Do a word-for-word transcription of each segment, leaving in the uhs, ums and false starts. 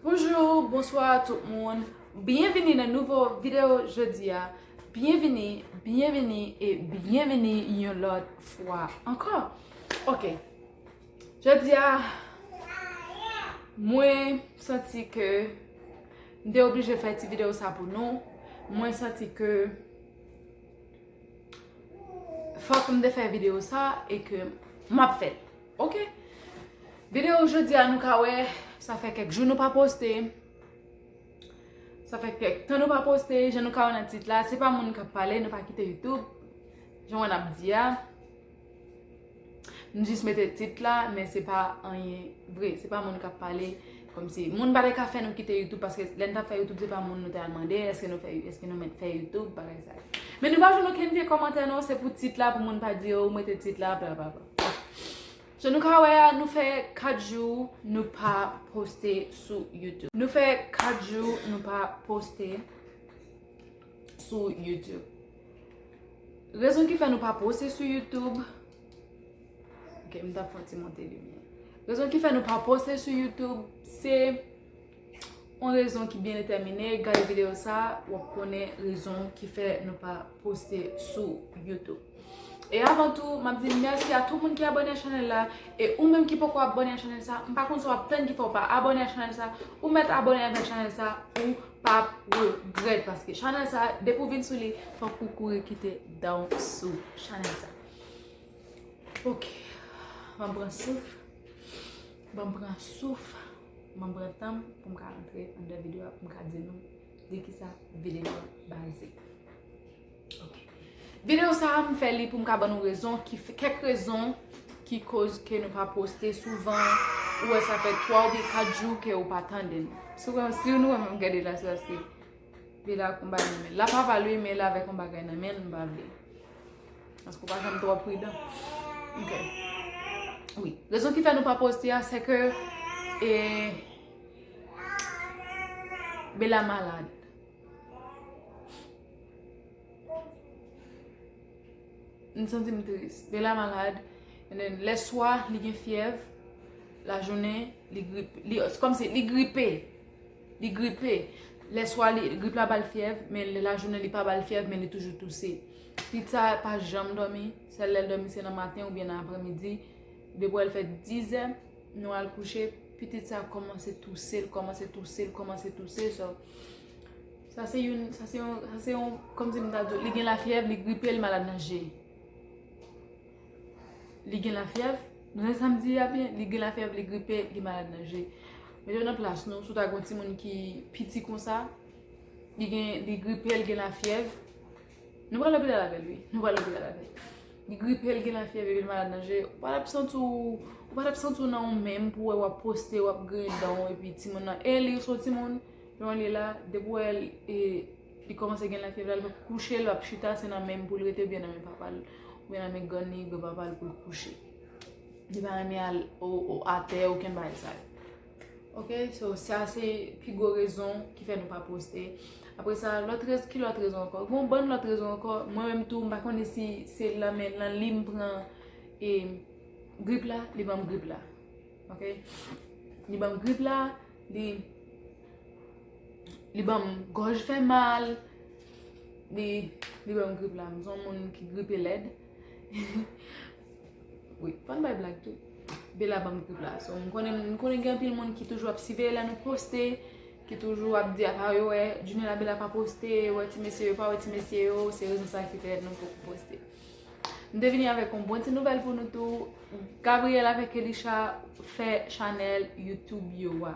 Bonjou, bonswa tout moun. Byenvini nan nouvo videyo jodi a. Byenvini, byenvini e byenvini yon lòt fwa ankò. Ok. Jodi a, mwen santi ke m te oblije fè ti videyo sa pou nou. Mwen santi ke fòk m te fè videyo sa e ke m ap fè l. Ok? Videyo jodi a nou ka wè, sa fè kèk jou nou pa poste. Sa fè kèk tan nou pa poste, jan nou ka wè nan tit la, se pa moun k ap pale, nou pa kite YouTube. Jan w wè n ap di a. M jis mete tit la, men se pa anyen vre. Se pa moun k ap pale. Kòmsi, moun pa te ka fè nou kite YouTube, paske lè n t ap fè YouTube, se pa moun nou te al mande, èske nou fè, èske nou mèt fè YouTube, bagay sa yo. Men nou pa jwenn okenn vye kòmantè non, se pou tit la, pou moun pa di, "Oh, ou mete tit la, bla, bla, bla." So, nou ka wè a, nou fè kat jou, nou pa poste sou YouTube. Nou fè kat jou, nou pa poste sou YouTube. Rezon ki fè nou pa poste sou YouTube, ok, m t ap fè yon ti monte limyè. Rezon ki fè nou pa poste sou YouTube, se yon rezon ki byen detèmine. Gade videyo sa, w ap konnen rezon ki fè nou pa poste sou YouTube. E avan tou, m ap di mèsi a tout moun ki abòne a chanèl la. E ou menm ki poko abòne a chanèl sa, m pa konn sa w ap tann ki fè w pa abòne a chanèl sa, ou mèt abòne avèk chanèl sa, ou p ap regrèt, paske chanèl sa, depi w vin sou li, fòk ou kouri kite dan w sou chanèl sa. Ok, ban m pran souf, ban m pran souf, ban m pran tan m pou m ka rantre anndan videyo a, pou m ka di nou de kisa videyo a baze. Ok. Videyo sa a, m fè li pou m ka ban nou rezon, ki f-, kèk rezon ki koz ke nou pa poste souvan. Ou wè sa fè twa oubyen kat jou ke ou pa tande n. Si w wè, si nou wè m ap gade la, se paske Bella ak yon bagay nan men l. L ap aval wi, men l avèk yon bagay nan men l, m pa vle. Paske w pa janm twò pridan. Ok. Wi. Rezon ki fè nou pa poste a, se ke, e, Bella malad. M santi m tris. Bella malad. And then, lèswa, li gen fyèv. Lajounen, li gripe. Li, se kòmsi li gripe. Li gripe. Lèswa, li, grip la ba l fyèv, men lè lajounen, li pa ba l fyèv, men li toujou touse. Pitit sa pa janm dòmi. Sèl lè l dòmi, se nan maten oubyen nan aprèmidi. Depi w wè l fè dizè, nou al kouche, pitit sa kòmanse touse, l kòmanse touse, l kòmanse touse. So, sa se youn, sa se yon, sa se yon, kòmsi m ta di w, li gen lafyèv, li gripe, li malad nan je. Li gen lafyèv, nou wè sa m di a byen, li gen lafyèv, li gripe, li malad nan je. Mete w nan plas nou, si w ta gen yon timoun ki piti konsa, li gen, li gripe, li gen lafyèv, nou pral lopital avè l, wi. Nou pral lopital avè l. Li gripe, li gen lafyèv, epi l malad nan je. Ou pa t ap santi w, ou pa t ap santi w nan ou menm pou wè w ap poste, w ap griyen dan w, epi timoun nan. E li se yon timoun, jan w li la, depi w wè l, e, li kòmanse gen lafyèv la, l p ap kouche, l p ap chita, se nan men m pou l rete, oubyen nan men papa l, oubyen nan men grann li, granpapa l pou l kouche. Li pa renmen al o, o, atè, okenn bagay sa yo. Ok, so sa se pi gwo rezon ki fè nou pa poste. Apre sa, lòt rez-, ki lòt rezon ankò? Gon bann lòt rezon ankò. Mwen menm tou, m pa konnen si se nan men, nan li m pran, e, grip la, li ban m grip la. Ok? Li ban m grip la, li, li ban m gòj fè mal, li, li ban m grip la. M se yon moun ki gripe lèd. Wi, fò n bay blag tou. Bella ban m grip la. So, m konnen, m konnen gen anpil moun ki toujou ap siveye lè nou poste, ki toujou ap di apa yo wè Junior la Bella pa poste, wè ti mesye yo, pa wè ti mesye yo, se rezon sa ki fè nou poko poste. M te vini avèk yon bon ti nouvèl pou nou tou. Gabriel avèk Elisha fè chanèl YouTube yo a.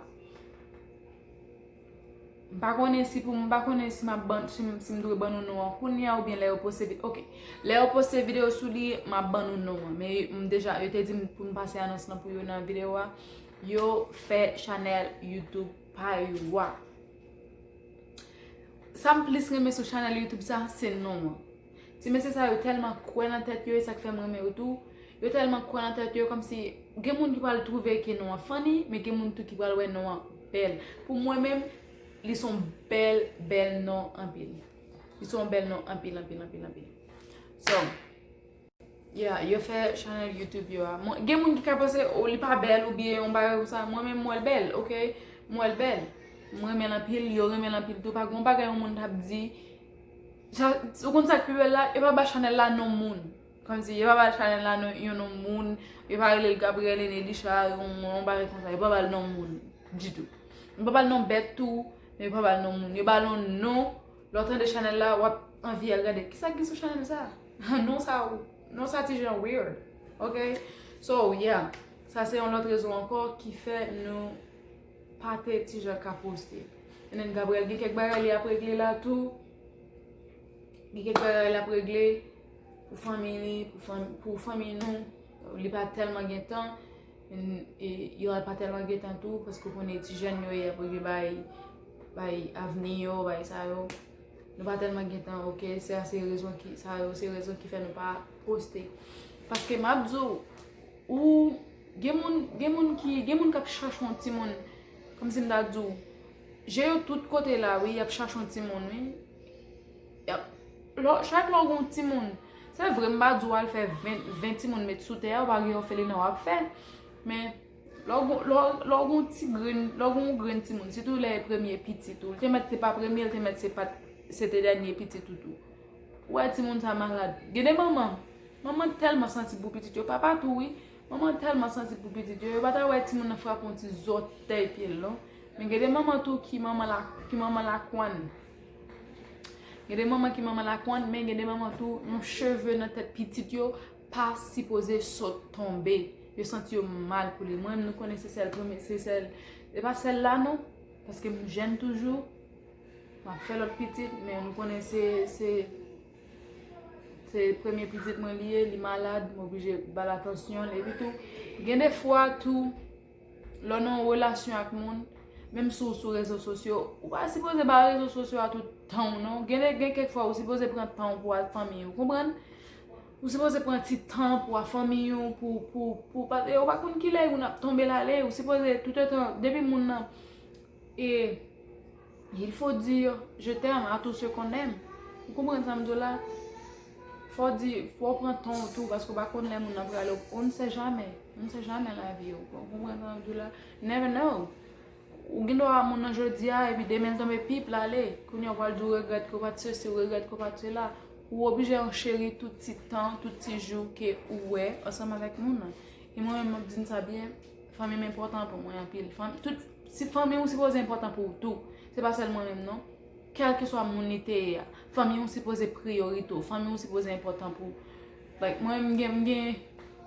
M pa konnen si pou m, m pa konnen si m ap ban, si m, si m dwe ban nou non an kounye a oubyen lè yo poste vi-, ok. Lè yo poste videyo sou li, m ap ban nou non an. Men m deja, yo te di m pou m pase anons lan pou yo nan videyo a. Yo fè chanèl YouTube pa yo a. Sa m plis renmen sou chanèl YouTube sa, se non an. Ti mesye sa yo tèlman kwè nan tèt yo, e sa k fè m renmen yo tou. Yo tèlman kwè nan tèt yo, kòmsi gen moun ki pral twouve ke non an funny, men gen moun tou ki pral wè non an bèl. Pou mwen menm, li se yon bèl, bèl non anpil. Li se yon bèl non anpil, anpil, anpil, anpil. So, yeah, yo fè chanèl YouTube yo a. Mwen, gen moun ki ka panse, oh, li pa bèl oubyen yon bagay konsa. Mwen menm, m wè l bèl, ok? M wè l bèl. M renmen l anpil, yo renmen l anpil tou. Pa gen yon bagay yon moun t ap di. Sa, ou konn sa k pi bèl la? Yo pa ba chanèl la non moun. Kòmsi yo pa ba chanèl la non, yon non moun. Yo pa rele l Gabriel Enelisha, yon, yon bagay konsa. Yo pa ba l non moun ditou. Yo pa ba l non bèt tou, men yo pa ba l non moun. Yo ba l yon non, lè w tande chanèl la, w ap anvi al gade. Kisa k gen sou chanèl sa? Non sa, non sa ti jan weird. Ok? So, yeah. Sa se yon lòt rezon ankò ki fè nou pa te ti jan ka poste. And then Gabriel gen kèk bagay li ap regle la tou. Gen kèk bagay li ap regle pou fanmi li, pou fanmi, pou fanmi nou. Li pa tèlman gen tan. E yo pa tèlman gen tan tou, paske w konnen ti jèn yo ye ap regle bay, bay avni yo, bay sa yo. Nou pa tèlman gen tan, ok? Sa se rezon ki, sa yo se rezon ki fè nou pa poste. Paske m ap di w, ou, gen moun, gen moun ki, gen moun k ap chache yon timoun, kòmsi m ta di w, je yo tout kote la, wi, y ap chache yon timoun, wi. Y ap, lò, chak lè w gen yon timoun, se vre, m pa di w al fè ven, ven timoun met sou tè a, ou pa gen òfelina w ap fè, men lè w gon, lè w, lè w gon ti grenn, lè w gon grenn timoun, sitou lè e premye pitit ou, li te mèt se pa premye, li te mèt se pa, se te dènye pitit ou tou. Ou wè timoun sa malad. Gen de manman, manman tèlman santi pou pitit yo, papa tou wi, manman tèlman santi pou pitit yo, yo pa ta wè timoun nan frape yon ti zòtèy pye l non. Men gen de manman tou ki manman la, ki manman lakwann. Gen de manman ki manman lakwann, men gen de manman tou, yon cheve nan tèt pitit yo pa sipoze sot tonbe. Yo santi yo mal pou li. Mwen menm, nou konnen se sèl premye, se sèl, se pa sèl la non, paske m jèn toujou. M ap fè lòt pitit, men nou konnen se, se, se premye pitit mwen li ye, li malad, m oblije ba l atansyon l. Epi tou, gen de fwa tou, lè w nan yon relasyon ak moun, menm si w sou rezo sosyo, ou pa sipoze ba rezo sosyo a tout tan w non. Gen de, gen kèk fwa ou sipoze pran tan w pou w ak fanmi w, ou konprann? Ou sipoze pran ti tan pou w ak fanmi w, pou, pou, pou, pa, e ou pa konn kilè youn ap tonbe l ale, ou sipoze toutotan, depi moun nan, e, il faut dire je t'aime à tous ceux qu'on aime. Ou konprann sa m di w la? Fò w di, fò w pran tan w tou, paske w pa konn lè moun nan prale, on ne sait jamais, on ne sait jamais la vie, ou konprann sa m di w la? Never know. Ou gen dwa wè moun nan jodi a, epi demen l tonbe pip l ale. Kounye a w pral di w regrèt ke w pa t sesi, w regrèt ke w pa t sela. Ou oblije ancheri tout ti tan, tout ti jou ke ou wè ansanm avèk moun nan. E mwen menm, m ap di n sa byen, fanmi m enpòtan pou mwen anpil. Fanm, tout, si fanmi w sipoze enpòtan pou ou tou. Se pa sèl mwen menm non. Kèlkeswa moun li te ye a, fanmi w sipoze priyorite w, fanmi w sipoze enpòtan pou ou. Like, mwen, m gen, m gen,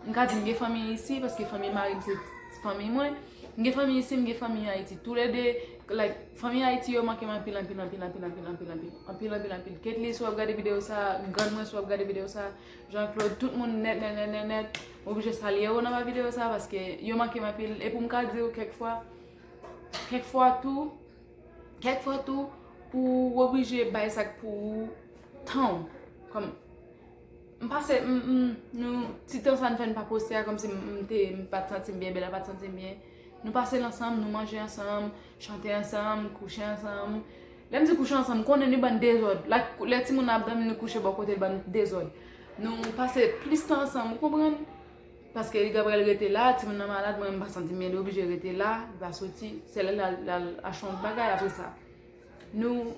m ka di m gen fanmi isi, paske fanmi mari m se fanmi mwen. M gen fanmi isi, m gen fanmi Ayiti. Toulede, like, fanmi Ayiti yo manke m anpil, anpil, anpil. Ketly, si w ap gade videyo sa, grann mwen, si w ap gade videyo sa, Jean Claude, tout moun nèt, nèt, nèt, nèt, nèt. M oblije salye yo nan videyo sa, paske yo manke m anpil. E pou m ka di w kèk fwa, kèk fwa tou, kèk fwa tou, pou w oblije bay sa k pou ou, tan w. Kòm, m pase, m, m, nou, ti tan sa n fè n pa poste a, kòmsi m, m te, m pa t santi m byen, Bella pa t santi m byen. Nou pase l ansanm, nou manje ansanm, chante ansanm, kouche ansanm. Lè m di kouche ansanm, konnen nou bann dezòd. La, lè timoun nan ap dòmi, nou kouche bò kote l, bann dezòd. Nou pase plis tan ansanm, ou konprann? Paske Gabriel rete la, timoun nan malad, mwen m pa santi m byen, li oblije rete la, li pa soti. Se lè l al, l al achte yon bagay apre sa. Nou,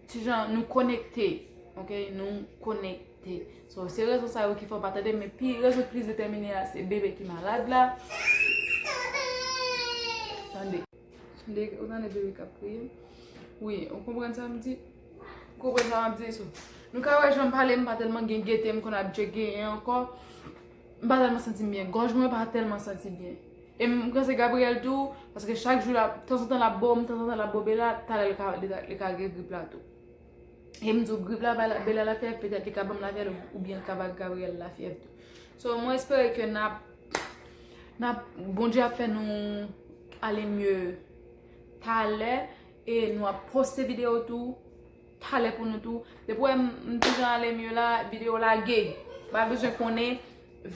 ti jan, nou konekte, ok? Nou konekte. So, se rezon sa yo ki fè w pa tande m, men pi rezon plis detèmine a, se bebe ki malad la. Tande. Tande, ou tande bebe k ap kriye? Wi, ou konprann sa m di? Ou konprann sa m ap di? So, nou ka wè jan m pale, m pa tèlman gen gete, m konn ap djegeye ankò. M pa tèlman santi m byen. Gòj mwen pa tèlman santi byen. E m panse Gabriel tou, paske chak jou la, tanzantan l ap bo m, tanzantan l ap bo Bella, talè li ka, li ka, li ka gen grip la tou. E m di w, grip la bay la, Bella lafyèv, petèt li ka ban m lafyèv oubyen li ka ba Gabriel lafyèv tou. So, mwen espere ke n ap, n ap, Bondye ap fè nou ale mye talè e nou ap poste videyo tou talè pou nou tou. Depi w wè m, m toujou ale mye la, videyo lage. Pa bezwen konnen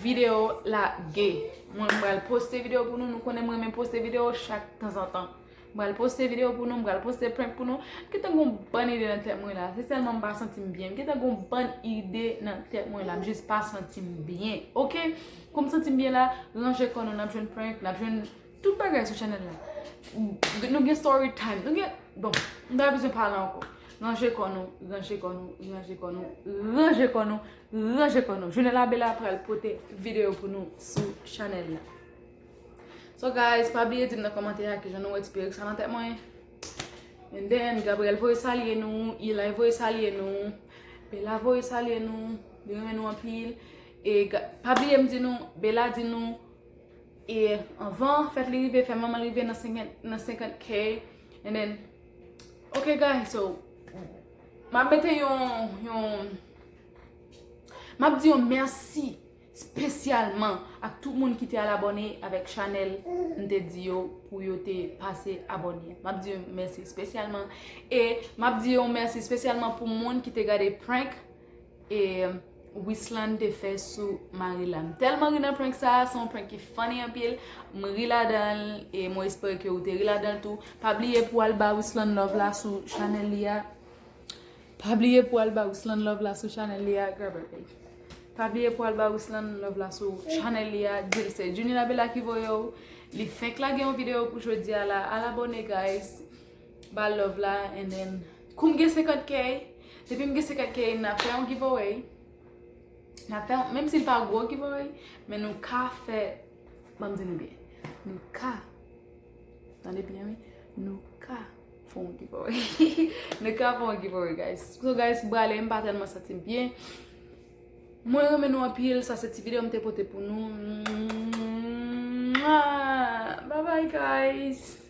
videyo lage. Mwen, m pral poste videyo pou nou. Nou konnen m renmen poste videyo chak tanzantan. M pral poste videyo pou nou, m pral poste prank pou nou. M gentan gon bann ide nan tèt mwen la. Se sèlman m pa santi m byen. M gentan gon bann ide nan tèt mwen la. M jis pa santi m byen. Ok? Kou m santi m byen la, ranje kò nou, n ap jwenn prank, n ap jwenn tout bagay sou chanèl la. Nou gen story time. Nou gen, bon, m pa bezwen pale ankò. Ranje kò nou, ranje kò nou, ranje kò nou, ranje kò nou, ranje kò nou. Jounen la Bella pral pote videyo pou nou sou chanèl la. So guys, pa bliye di m nan kòmantè a kijan nou wè ti perik sa nan tèt mwen. And then, Gabriel voye salye nou, Eli voye salye nou, Bella voye salye nou, li renmen nou anpil. E pa bliye m di nou, Bella di nou, e anvan fèt li rive, fè manman l rive nan senkant, nan senkant K. And then, ok guys, so, m ap mete yon, yon, m ap di yon mèsi espesyalman ak tout moun ki te al abòne avèk chanèl m te di yo pou yo te pase abòne. M ap di yon mèsi espesyalman. E m ap di yon mèsi espesyalman pou moun ki te gade prank e Wislan te fè sou Marila. M tèlman ri nan prank sa, se yon prank ki funny anpil. M ri ladan l e mwen espere ke ou te ri ladan l tou. Pa bliye pou al ba Wislan love la sou chanèl li a. Pa bliye pou al ba Wislan love la sou chanèl li a, girl birthday. Pa bliye pou al ba Wislan love la sou chanèl li a. Di l se Junina Bella ki voye w. Li fenk lage yon videyo pou jodi a la. Al abòne, guys. Ba love la, and then, kou m gen senkant K, depi m gen senkant K, n ap fè yon giveaway. N ap fè yon, menm si l pa gwo giveaway, men nou ka fè, ban m di nou byen, nou ka, tande byen wi, nou ka fè yon giveaway. Nou ka fè yon giveaway, guys. So, guys, m prale, m pa tèlman santi m byen. Mwen renmen nou anpil, sa se ti videyo m te pote pou nou. Bye bye, guys.